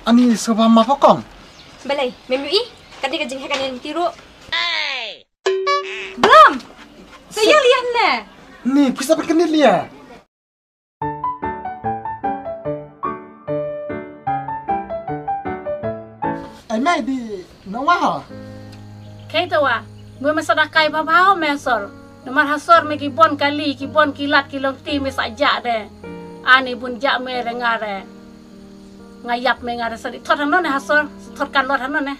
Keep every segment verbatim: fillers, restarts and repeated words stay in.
Ani sngewbha map kong. Balei, mem ïohi? Kane ka jingheh kane lynti ruh. Blam! Sa ïa lian ne? Ni, pisa ba kane lia. Ai mai di nongwa ha. Kei tawa, mui masa da kai ba bau mesor. Namar hasor me ki bon kali, ki bon ki lat, ki longti me sa ja de. Ani bun ja me re nga re. Nga ïap me nga re sa di thot hano ne hasor, thot kan lot hano ne.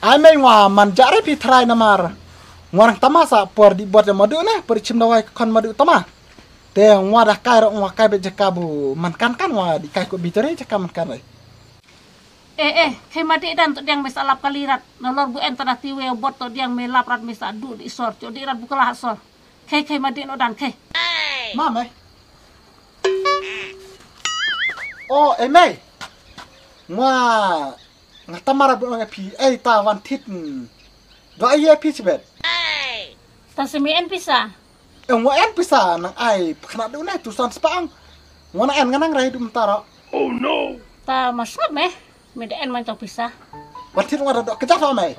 Ai mei ngwa man ja re phi thrai namar. Ngwa rang tama sa por di bot madu ne, por chim dawai kon madu tama. Te ngwa da kai ro ngwa kai be jaka bu man kan kan ngwa di kai ko bitore jaka man kan re. Eh, eh, khei ma di dan to diang me sa lap kali rat. Na lor bu en ta da tiwe bot to diang me lap rat me sa du di sor, cho di rat bu kala sor. Khei, khei ma di no dan khei. Ma mei. Oh, eh mei. Ngwa. Nga tamara bu nga phi ei ta wan thit. Do ai ye phi chibet. Ta simi en pisa. Eh, ngwa en pisa nang ai phna du ne tu san spang. Ngwa na en nga nang rai du mtara. Oh no. Ta masat me. Me da en man tang pisa. Wan thit ngwa da do kejat ha mei.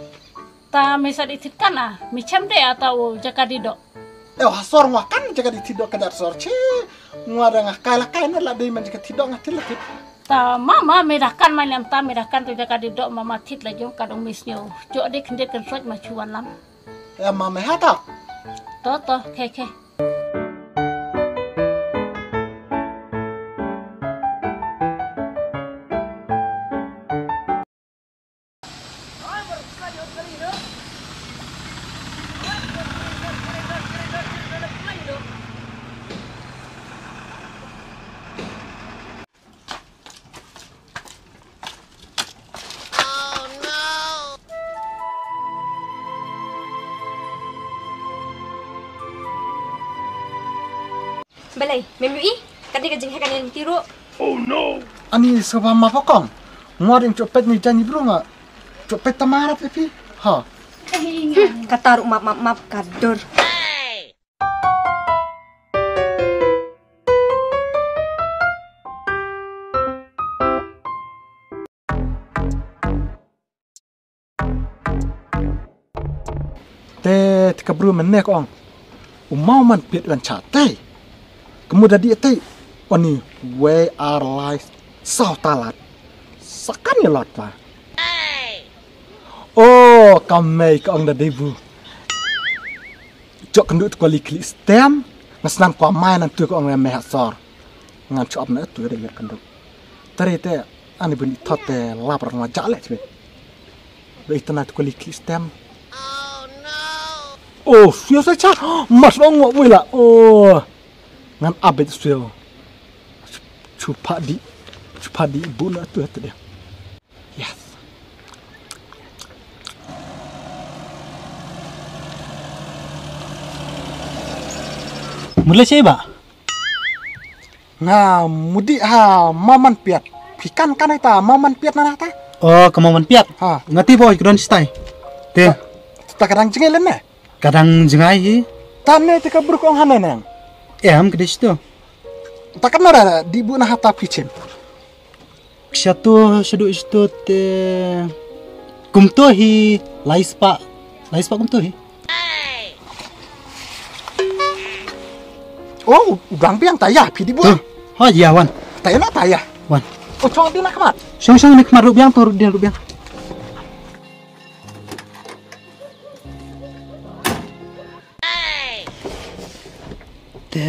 Ta me sa di thit kan a, me chem de ata u jaka di do. Eh, ha sor ngwa kan jaka di thit do kejat sor chi. Ngwa da nga kai la kai na la dei man jaka thit do nga thit la thit. Ta mama me da kan man lam ta me da kan tu jaka di do mama thit la jong ka dong mis nyo. Jo de khende kan soj ma chuan lam. Eh, mama ha ta. To to, khe khe. Balei, mem ïohi? Kane ka jingheh kane lynti ruh. Oh no. Ani sngewbha map kong. Ngwa ding chopet ni jani bru nga. Chopet tamarat epi. Ha. Hmm, kata ruh map map map ka dur. Te, te ka bru mynne ka ong. U maw man pit wan cha te. Ka mut da di te. Oni wei ar lai saw talat. Sakan ïa lot pa. O, ka mei ka ong da dei bu. Jok kynduh tu kali kli stem. Nga snam kwa mai nan tu ka ong me ha sor. Ngan chuap na tu da ïa kynduh. Tare te ani bun i thot te lap rang ma ja le chwe. Ba i tana tu kali kli stem. Oh, sio sa cha. Mas ong ngok wei la. Oh. Ngan abet sio. Chu pha di. Chu pha di bu na tu tu dia. Yes. Mula siapa? Nga mudi ha maman piat. Phi kan kan ita maman piat na ta? Oh, ka maman piat. Ha. Nga ti boy kudon stai. Te. Ta, ta kadang jngai len ne? Kadang jngai hi. Ta ne te ka bruk ong hane nang. Eh, am kdis tu. Ta kan nara di bu na hata pichin. Kshato shaduh shato te kumto hi laispa. Laispa kumto hi. Oh, u bang biang ta ya phi di bu. Tuh. Ha ya wan. Ta ya na ta ya. Wan. Oh, chong di na khmat. Shong shong ni khmat ruh biang to ruh din ruh biang. Te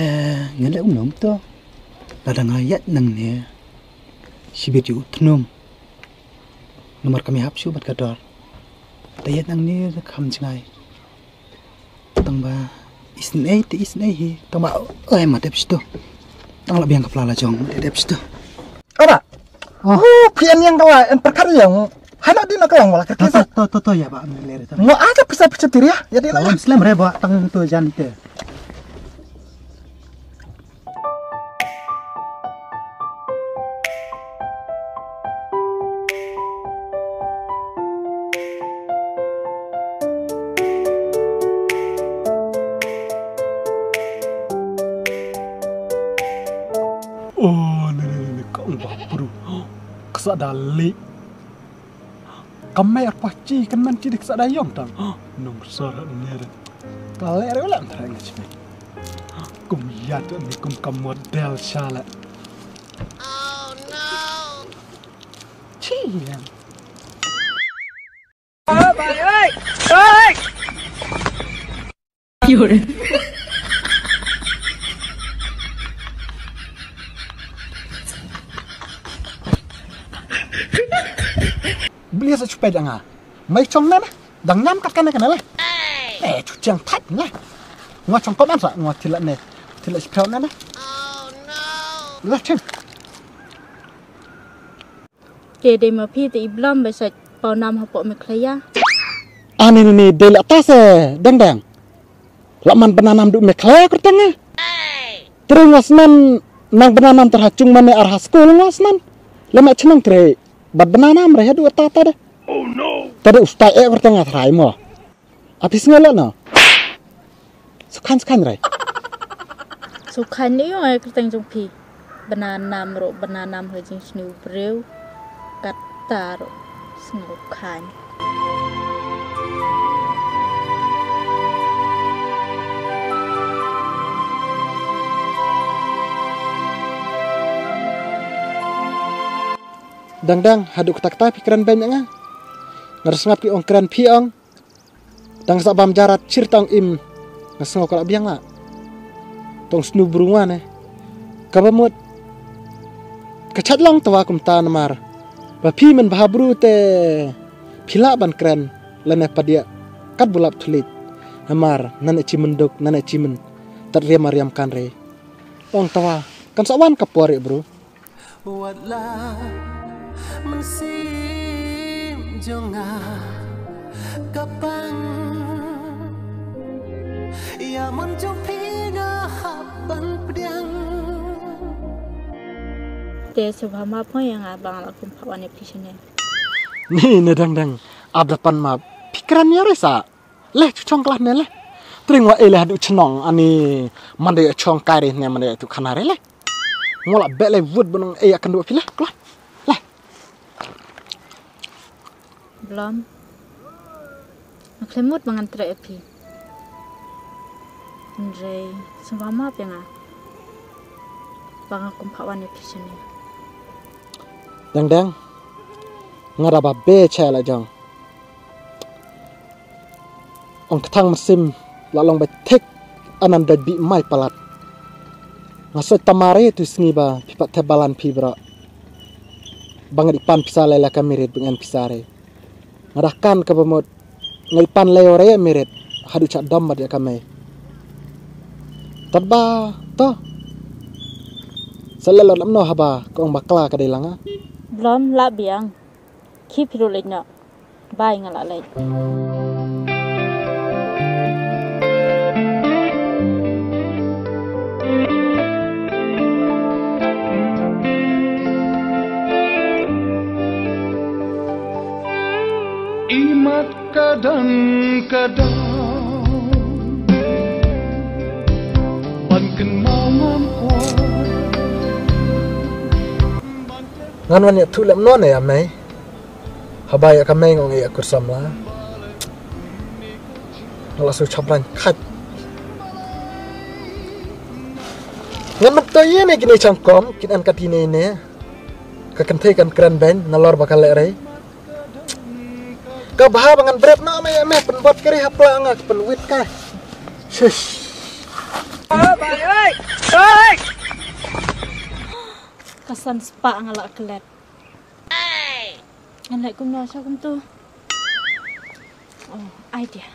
ngan leh um nong to. Lada nga ïaid nangne shibit ïa u tnum. Namar kam ïahap shuh bad ka dor. Te ïaid nangne kham jngai. Tang ba isnei te isnei hi. Tang ba oi ma dep shito. Tang la biang ka pla la jong ma dep shito. Aba. Oh, phi an yang kala en perkat yang. Hana di na kalang wala kerkisa. To to to ya ba, me lere ta. Mo aja pisa pisa tiri ya. Ya di na. Slem re ba tang to jan te. Oh, Ba bru. Ksa da li. Kamai arpa chi kan man chi dik sa da yong tang. Nong sar ne re. Kale re lem tra ngi chi. Kum ya tu ni kum kam model shala. Chi. Beli sa chupai dang ah. Mai chong na na. Dang nyam kat kana kana le. Eh, chu chang thait na. Ngwa chong pom an sa, ngwa thila ne. Thila chipau na na. La chim. Te dei ma phi te i Blom ba sa pau nam hapoh Meghalaya. Ani ni ni dei la ta se dang dang. La man bana nam du Meghalaya kyrteng eh. Terus ngwa snan nang bana nam terhachung mane arha skul ngwa snan. Lama chnong kre bat bana nam re hadu ta ta de. Tade ustai eh kyrteng ah thrai mo. Apis ngelo no. Sukhan sukhan rai. Sukhan ni yong ai kyrteng jong phi. Bana nam ro bana nam ha jing snu breu. Kata ro sngewkhan. Dang dang hadu kata kata phi kren beng nga. Ngar sngap ki ong kren phi ong. Tang sa bam jarat chir tang im. Nga sngew ka la biang la. Tong snu bru ngwa ne. Kaba mut. Ka chat long tawa kumta namar. Ba phi men bha bru te. Phi la ban kren. Lane padia. Kat bulap thulit. Namar. Nane chimen duk. Nane chimen. Tat riam ariam kan re. Long tawa. Kan sa wan ka por bru. Wat la mynsiem jong nga ka pang. Ïa mon jong phi nga hap ban pdiang. Te sngewbha map mo ïa nga ba nga la kum pha wan ïa phi shane. Ni ne dang dang ap da pan map. Phi kren ïa re sa. Leh chu chong klah ne leh. Tring wa e leh hadu chnong ani mande ya chong kai re ne mande ya tu khana re leh. Ngola be leh wut bunong e ya kan du phi leh klah. Leh. Blom. Nga khlem mut ba ngan treh ïa phi. Hynrei sngewbha map ïa nga ba nga kum pha wan ïa phi shane. Dang dang. Nga da ba be cha la jong. Ong kthang mynsiem la long ba thik anan doj bi mai palat. Nga soi tamare tu sngi ba phi pat thep balan phi bra. Ba nga di pan pisa lai la ka mirit ba ngan pisa re. Nga da kan ka ba mot nga di pan lai ore mirit hadu cha dom ba dia ka mai. Tad ba to. Sa lelo lam no haba ka ong bakla ka dei langa. Blom la biang. Keep it like no. Bye nga la leit. Imat kadang kadang ban kynmaw ngam kwah. Ngan wan ïathuh lem no ne ïa mei. Haba ïa ka mei ngong ïa kur samla. Nga la su chap lain khat. Ngan mynta ïa ne kine chang kom kin an ka tine ne. Ka kynthei kan kren ben na lor ba ka leh rei. Ka bha ba ngan bret na me me pynbot kri hapla nga ka pynwit ka. Shish. Ka san spah nga la klet. Ngan leh kumno sha kumtu. Oh, idea.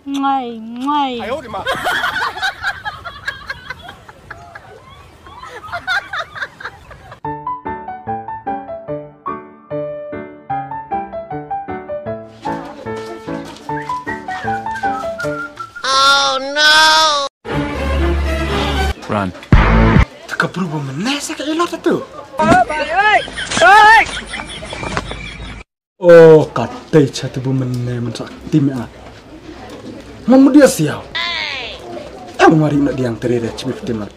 Ngai, ngai. Run. Te ka bru ba mynne sa ka ilot tu. Oh, katei cha te bu men ne men sa tim ya. Mam mu dia siau. Em mari na diang teri re chibi tim la.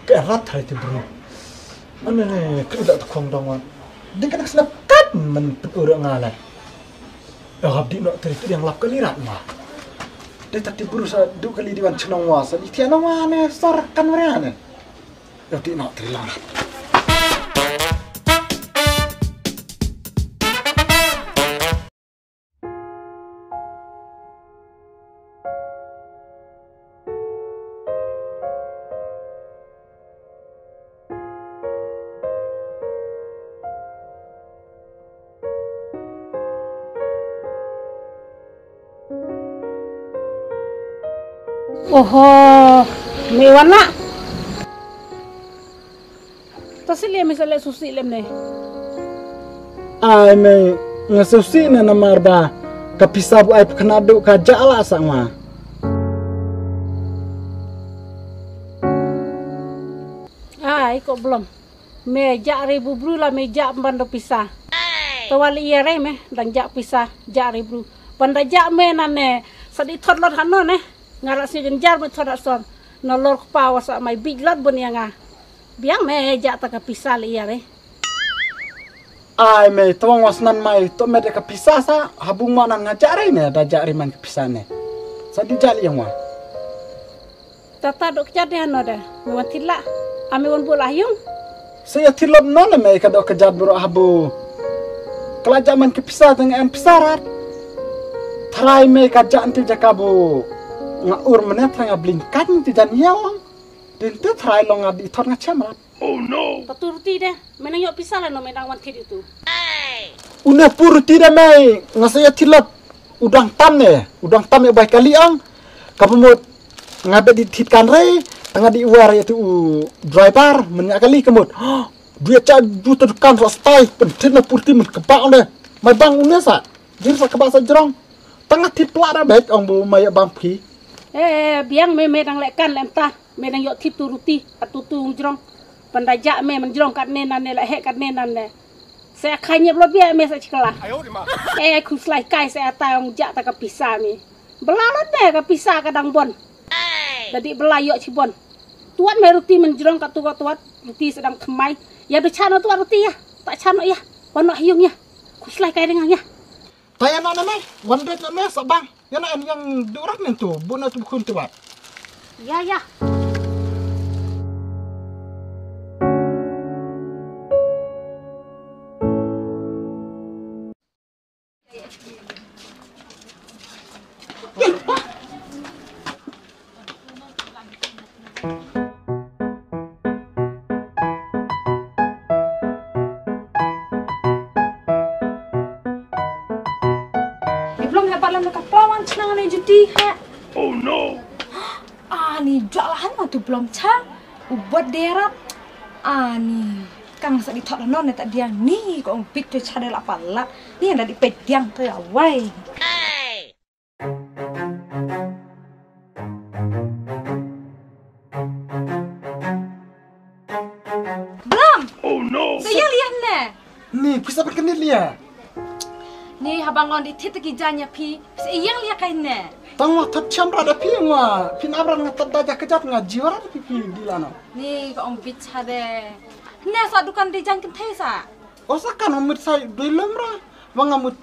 Ka rat hai te bro. Ane ne kri da khong dong wan. Ding ka nak snap kat men put ura ngala. Eh hab di no tri tu yang lap kali rat ma. Dei ta te bro sa du kali di wan chnong wa sa di tian wa ne sor kan wa ne. Eh di no tri lang. Oho, me wan la. Ta sile me sale susi lem ne. Ai me nga susi ne namar ba ka pisa bu ai pkna du ka ja la sa nga. Ai ko blom. Me ja re bu bru la me ja ban do pisa. To wali ia re me dang ja pisa ja re bru. Ban da ja me na ne sa di thot lot hano ne. Nga ra si jen jar me thot asor. Na lor kpa wa sa mai big lot bun ia nga. Biang me ja ta ka pisa le ia re. Ai me tawang was nan mai to me de ka pisa sa habung ma nan nga ja re ne da ja re man ka pisa ne. Sa di ja le ia nga. Tata dok kjat de hano de. Me wan thit la. Ame wan bula hiung. Sa ya thit lot non me ka dok kjat bro habu. Kala ja man ki pisa tang en pisa rat. Tharai me ka ja anti jaka bu. Nga ur mene tharai nga bling kat anti jan yaw. Din te tharai long nga di thot nga chem rat. Oh no. Tatu ruti de. Me nang yok pisa la no me nang wan thit itu. Une pur ruti de me nga sa ya thit lot. Udang tam ne, udang tam ya bai kali ang. Ka pemut nga bet di thit kan re, tanga di war ya tu u driver men nga kali kemut. Dua cha du tu kan sa stai pen thit na purti men kebak ne. Mai bang une sa. Jir sa kebak sa jrong. Tanga thit pla da bek ang bu mai bang phi. Eh, biang me me dang lek kan lem ta. Me dang yok thit tu ruti, atu tu jrong. Panda ja me men jrong kat ne nan ne lek hek kat ne nan ne. Sa kha nyep lot bia me sa chikla. Eh khuslai kai sa ta ong ja ta ka pisa me. Bela lot me ka pisa ka dang bon. Dadi bela yok chi bon. Tuat me ruti men jrong ka tu ka tuat ruti sedang kemai. Ya du chano tuat ruti ya. Tak chano ya. Wano hiung ya. Khuslai kai dengan ya. Taya na na me. Wan dek na me sabang. Ya na en yang durak nen tu. Bu na tu bukun tuat. Ya ya. Iblong hebat lam ka pawan chnang ne juti ha. Oh no. Ani jala han ma tu blom cha. U bot derap. Ani kang sa di thot non ne ta diang ni ko ong bit tu cha de la palat. Ni anda di pediang tu ya wai. Blom. Oh no. Sa yang lian ne. Ni pisa berkenit lia. Ni habang on di thit ki janya phi. Sa yang lia kai ne. Tang wa thot cham ra da phi wa. Phi na bran nga thot da ja kejat nga jiwa ra da phi phi di lano. Ni ko ong bit cha de. Ne sa dukan di jan kynthei sa. O sa kan mut sa doi lem ra. Wa nga mut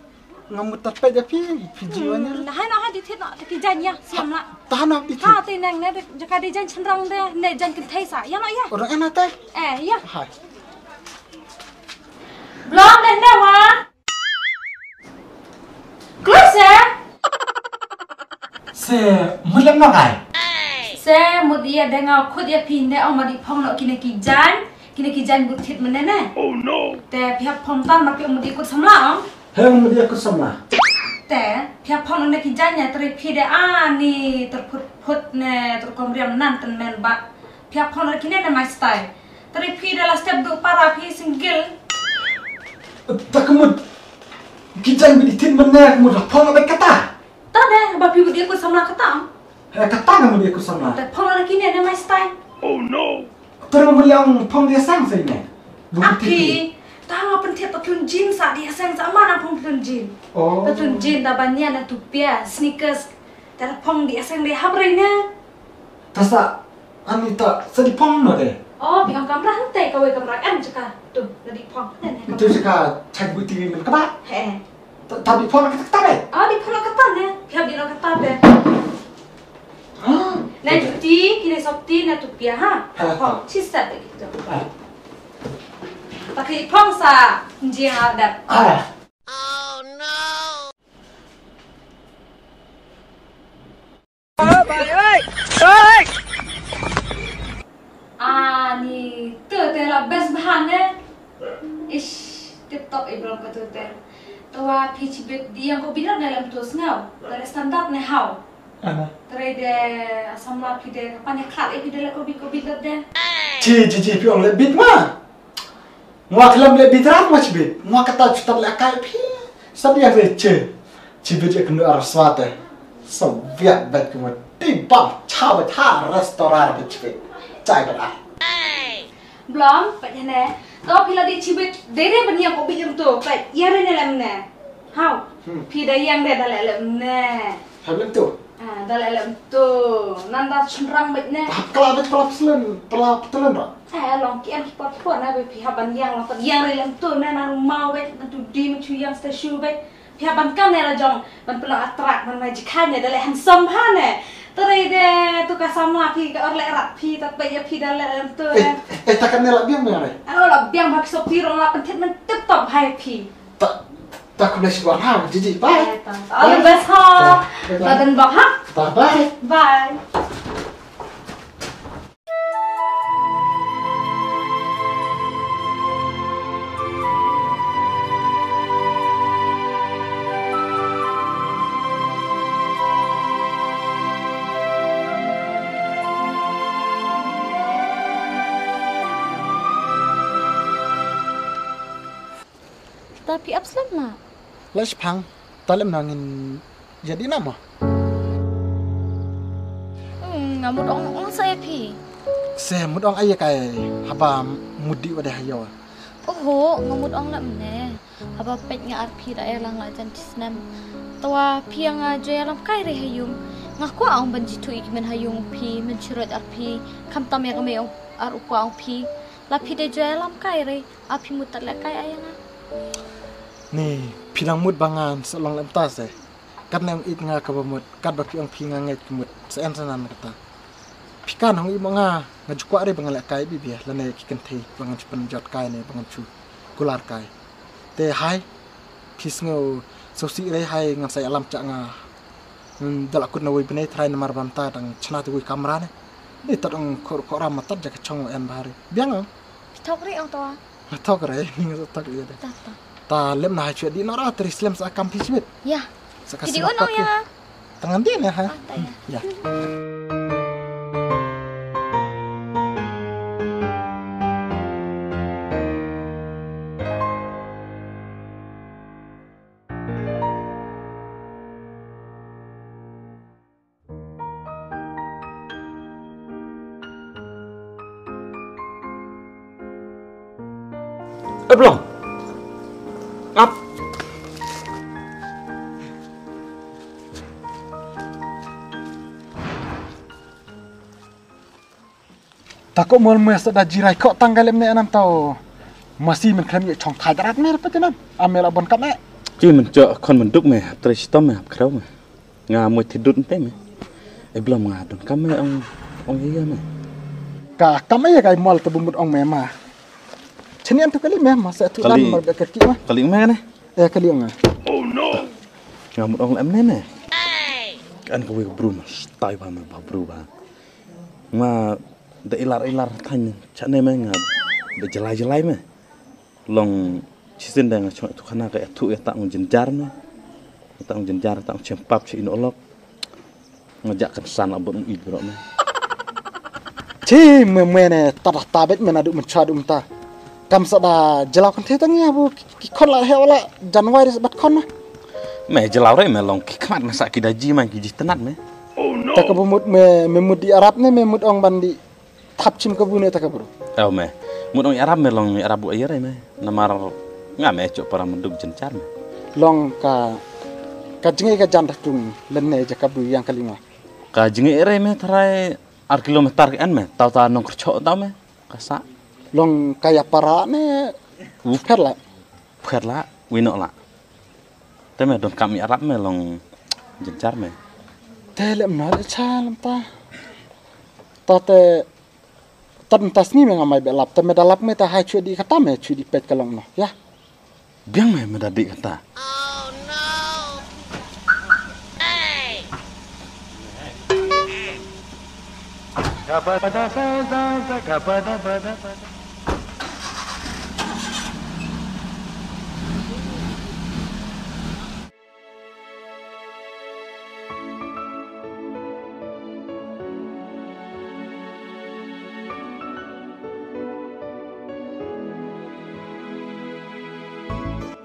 nga mut ta pet ja phi phi jiwa ne. Na hai na hai di thit na ki jan ya siam la. Ta na di thit. Ha te nang ne jaka di jan chenrang de ne jan kynthei sa. Ya na ya. Orang ena te. Eh ya. Hai. Blom de ne wa. Close ya. Se mut lem na kai. Se mut ya de nga khut ya phi ne ong ma di phong no kine ki jan. Kine ki jan bu thit mene ne. Oh no. Te phi hap phong tan ma phi ong ma di kut samla ong. He ong ma di kut samla. Te phi hap phong ne ki jan ya tre phi de ani ter phut phut ne ter kom riam nan ten men ba. Phi hap phong ne kine ne mai stai. Tari phi da la step duh para phi single. Ta ka mut ki jaiñ bad i Thin mynne ka mut la phong bad kata. Ta de ba phi bad ïa ka samla kata. He kata ka mut ïa ka samla. Ta phong la kine ne mai stai. Oh no. Tara ma liang phong dia sang sa ine. Api. Ta nga pyntip ta tlun jin sa dia sang sa ma na phong tlun jin. Oh. Ta tlun jin ta ban ïa na tupia sneakers. Ta phong dia sang de hap rai ne. Ta sa ani ta sa di phong no de. Oh, pi ang kamra hante ka wei kamra kan jaka. Tu na di phong. Ne ne. Tu jaka chak buti min ka ba. He. Ta ta di phong ka ta de. Ah, di phong ka ta ne. Pia di ka ta de. Ha? Na juti kine sopti na tupia ha. Ha, ha. Phong chi sa de gitu. Ha. Ta ki phong sa jing adap. Ah. Ani tu te la best bahan ne. Ish, tip top i bro ka tu te. Tawa phi chibit di yang ko bilang dalam tu sngau. Dari standard ne hau. Aha. Trai de asam la phi de kapan ya khlad e phi de la ko bit ko bit de. Chi chi chi phi ong le bit ma. Ngwa khlem le bit rat ma chibit. Ngwa kata chutat le akai phi. Sa biang se che. Chibit ya kenu ar swate. Sa biak bet kemu ti bang cha bet ha restaurant bet chibit. Chai bet ai. Blom, pet ya ne. To phi la di chibit dere ben yang ko bit yang tu. Pet ya re ne lem ne. Hau. Hmm. Phi da yang de da le lem ne. Hab lem tu. Ah, da le lem tu. Nanda chunrang bet ne. Hab kala bet pala pslen, pala ptelen ra. Eh, long ki em ki pot pot na be phi haban yang long kot yang ri lem tu na na mau bet na tu di ma chu yang sta shu bet. Phi haban kan ne la jong ban plang atrak ban mai jikha ne da le handsome ha ne. Tare de tu ka sama phi ka or le rat phi tat bet ya phi da le lem tu. Eh, eh, takan ne la biang ne re. Oh, la biang ba ki sop phi rong la pentit men tip top hai phi. Ta ta khublei shibun ha, Jiji. Bye. All the best ha. Bye. Bye. Bye. Bye. Bye. Bye. Ta phi ap slem ma? La shipang, ta lem na ngin ïa dih na ma? Hmm, nga mut ong ong sa ïa phi. Se mut ong ai ïa kai haba mut dih wa deh ha ïew. Oho, nga mut ong lem ne. Haba peit nga ar phi da ïa lang la jan chi snem. Tawa phi ïa nga joi ïa lam kai re ha ïum. Nga kwah ong ban jithuh ïa ki men ha ïum phi, men chirot ar phi. Khamtam ïa ka mei ong ar u kwah ong phi. La phi de joi ïa lam kai re. A phi mut tat leh kai ai ïa nga. Ni, phi dang mut ba ngan sa long lem ta se. Kat ne ong it nga kaba mut, kat ba phi ong phi nga ngeit ka mut. Sa en sa nan kata. Phi kan hong i mo nga, nga ju kwah re ba ngan leh kai bibia, lane ki kynthei ba ngan chu pynjot kai ne ba ngan chu kular kai. Te hai, phi sngew sngewsih re hai ngan sa ïalam cha nga. Ngan da la kut na wei bnei trai namar ba mynta dang chna te wei kamra ne. Ni tat ong khor khor ram tat ja ka chong en bha re. Biang ong. Phi thok re ong to. Thok re, ni nga thok re de. Ta ta. Ta lem na ha chue di nora tri slem sa kam phi chwit. Ya. Sa ka ki di slem on ong ya. Tangan di ne ha. Ah, ta ya. Ya. Eh, Blom. Ap. Ta ko mol mwe sa da jirai ko tang ka lem ne anam tau. Masi men khlem ye chong thai darat mer pa tenam. Ame la bon kam e. Chi men cho khon men duk me, tre shitom me, hap khrau me. Nga mwe thi dut nte me. E Blom nga don kam me ong, ong ye me. Ka kam ye kai mol ta bumut ong me ma. Chanian tu kali me ma sa tu lan mar be ka ki ma. Kali me ne. Eh, kali ong. Oh no. Nga mut ong lem ne me. Kan ka wi bru ma. Stai ba me ba bru ba. Nga da ilar ilar than cha ne me nga da jalai jalai me. Long chisien da nga chong tu khana ka thu ya ta ong jinjar me. Ta ong jinjar ta ong chem pap che in olok. Nga ja kan san abot ong i bro me. Te me me ne ta da ta bet me na du men cha du ta. Kam sa da jelaw kan te tang ya bu ki khon la he wala January sa bat khon na. Me jelaw re me long ki khmat me sa ki da ji man ki ji tenat me. Ta ka bu mut me me mut di Arab ne me mut ong ban di thap chim ka bu ne ta ka bru. Aw me. Mut ong Arab me long Arab bu ayer re me. Namar nga me chok para menduk jenchar me. Long ka ka jngai ka jan da tung len ne ja ka bu yang ka lima. Ka jngai re me tharai ar kilometer ka en me, taw ta nong kerchok taw me, ka sa. Long ka ya para ne, u pher la. Pher la, wi nok la. Te me don kam i Arab me long jenchar me. Te lem no de cha lem ta. Ta te, ta ta sngi me nga mai be lap, te me da lap me ta hai chu di kata me chu di pet ka long no, ya. Biang me me da dik kata.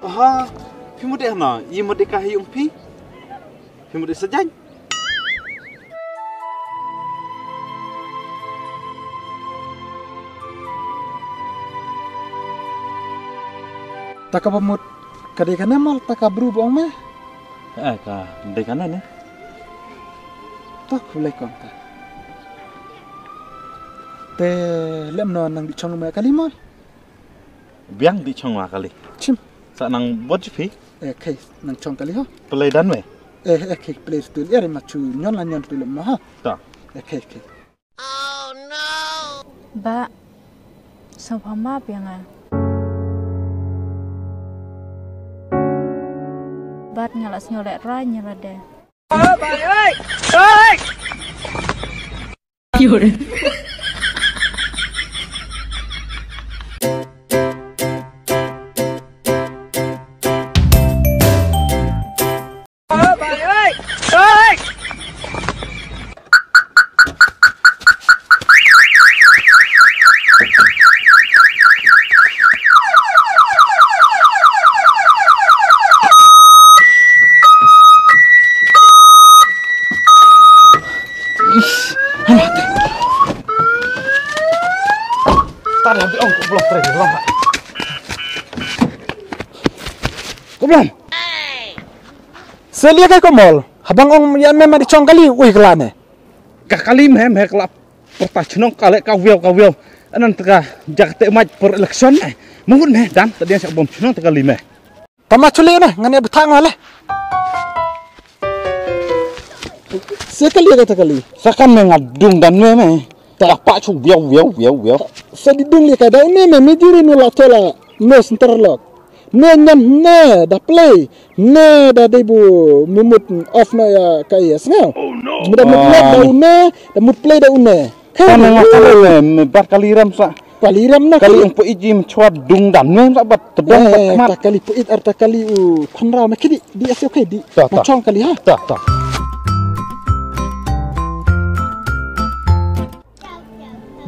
Aha, phi mut dei hana, i mut dei ka hi ung phi? Phi mut dei sajan? Ta ka ba mut ka dei kane mal ta ka bru ba ong me? Eh, ka dei kane ne. Ta khulai kon ta. Te lem no nang di chong me kali mal. Biang di chong ma kali. Chim. Sa nang bot phi? Eh, okay, nang chong kali ho. Play dan me. Eh, okay, play tu. Ere ma chu nyon la nyon tu lem ma ha. Ta. Eh, okay, okay. Ba, sngewbha map ïa nga. Bad nga la sngew lehrain ïa lade. Tadi habis ong ko blok tadi long. Ko blok. Selia kai ko mol. Habang ong ïa me ma di chong kali, ui kala ne. Ka kali me me kala. Pyrta chnong ka leh ka wiaw ka wiaw. Anan ta ka jak te maj por election ne. Mut me dan ta diang sa bom chnong ta kali me. Tama chule ne ngan ïa bthang le. Se kali ka ta kali. Sa kan me nga dung dan me me. Ta pa chu wiaw wiaw wiaw wiaw. Sa di dung le ka dai me me me diri nu la tola. Me center lock. Ne nyan ne da play ne da dei bu mimut off na ya ka ya sngaw. Mu da mut lock da une da mut play da une. Ka ne nga ka ne me bat kali ram sa. Kali ram na kali ung pu iji mchwa dung dan ne sa bat tedong bat kmat. Ta kali pu it ar ta kali u khonra me kidi di ase okay di. Ta ta. Machong kali ha. Ta ta.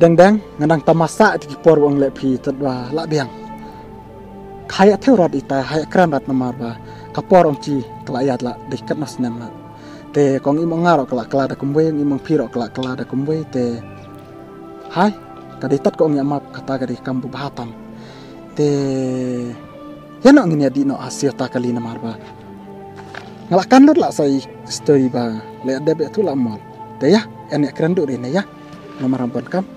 Dang dang nga dang tamasa ti ki por wang leh phi tad wa la biang. Khaya theu rat ita haya kran rat namar ba ka por ong chi kala yat la dei kat nas nem la. Te kong imong nga ro kala kala da kumwei ong imong phi ro kala kala da kumwei te. Hai ka dei tat ko ong ya map kata ka dei kam bu bahatam. Te ya no ngin ya di no asio ta kali namar ba. Nga la kan lut la sa i story ba le dep tu la mol. Te ya en ya kren du ri ne ya. Namar am pon kam.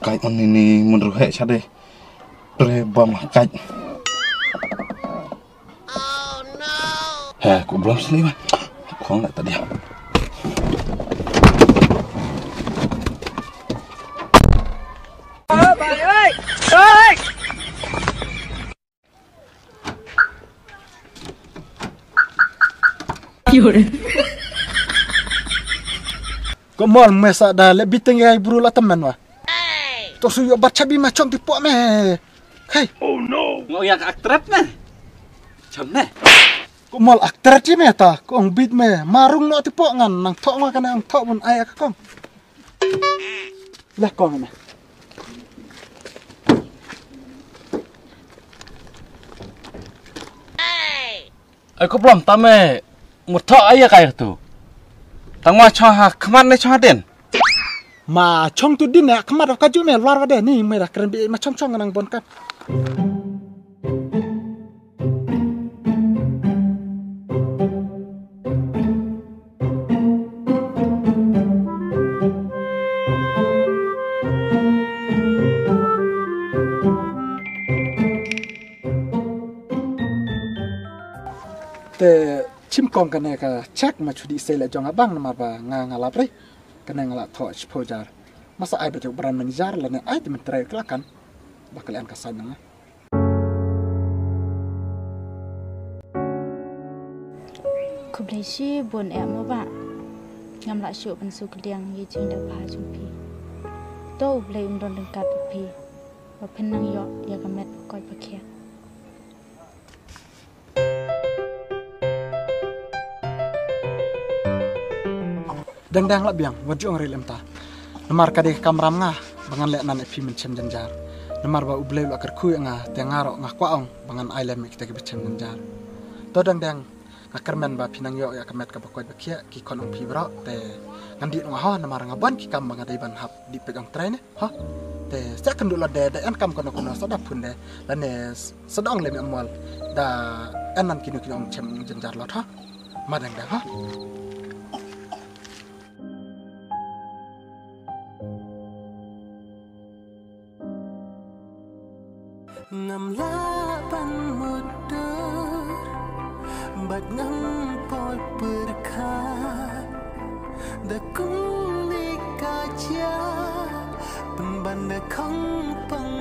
Kai on ini menurut hek sade. Pre bam kai. He, ku belum sini mah. Khong nak tadi. Ko mol me sa da le biteng ya bru la temen wa. To su yo bat chabi ma chong ti po me. Hey. Ngo yak aktret ne. Cham ne. Ko mol aktret ji me ta ko ong bit me marung no ti po ngan nang thok ma kana ong thok bun ai ka kong. Lah kong me. Ai ko blom ta me. Mut thok ai ya kai tu. Tang ma chong ha khmat ne chong ha den. Ma chong tu din ya khmat ka ju me lar wa de ni me da kren bi ma chong chong nang bon kan. Te chim kong kane ka check ma chudi sei la jong abang namar ba nga nga lap re. Kane nga la thoh shiphew jar. Masa ai ba jok brand manager lane ai te mentrai kla kan. Ba kalian ka sign nga. Khublei shibun eh mo ba. Ngam lah shuh ban su kdiang ye jing da ba jong phi. To u Blei un don ryngkat bad phi. Ba phin nang ïoh ïa ka met ba koit ba khiah. Dang dang la biang wat ju ong rei lem ta. Namar ka dei ka kamram nga ba ngan leh nan ïa phi mynshem jynjar. Namar ba u Blei u la kyrkhu ïa nga te nga ruh nga kwah ong ba ngan ai lem ïa kita kiba shem jynjar. To dang dang nga kyrmen ba phi nang ïoh ïa ka met kaba koit ba khiah ki khon ong phi baroh te ngan dih nong ha namar nga ban ki kam ba nga dei ban hap dih peit ong trai ne. Ha. Te sa kan du la de da en kam kono kono sa da phun de. Lane sa da ong le me mol da en nan kino kino ong chem jynjar lot ha. Ma dang dang ha. Ngam lah ban mudur bad ngam poi pyrkhat da kumne ka jia pynban da khong pang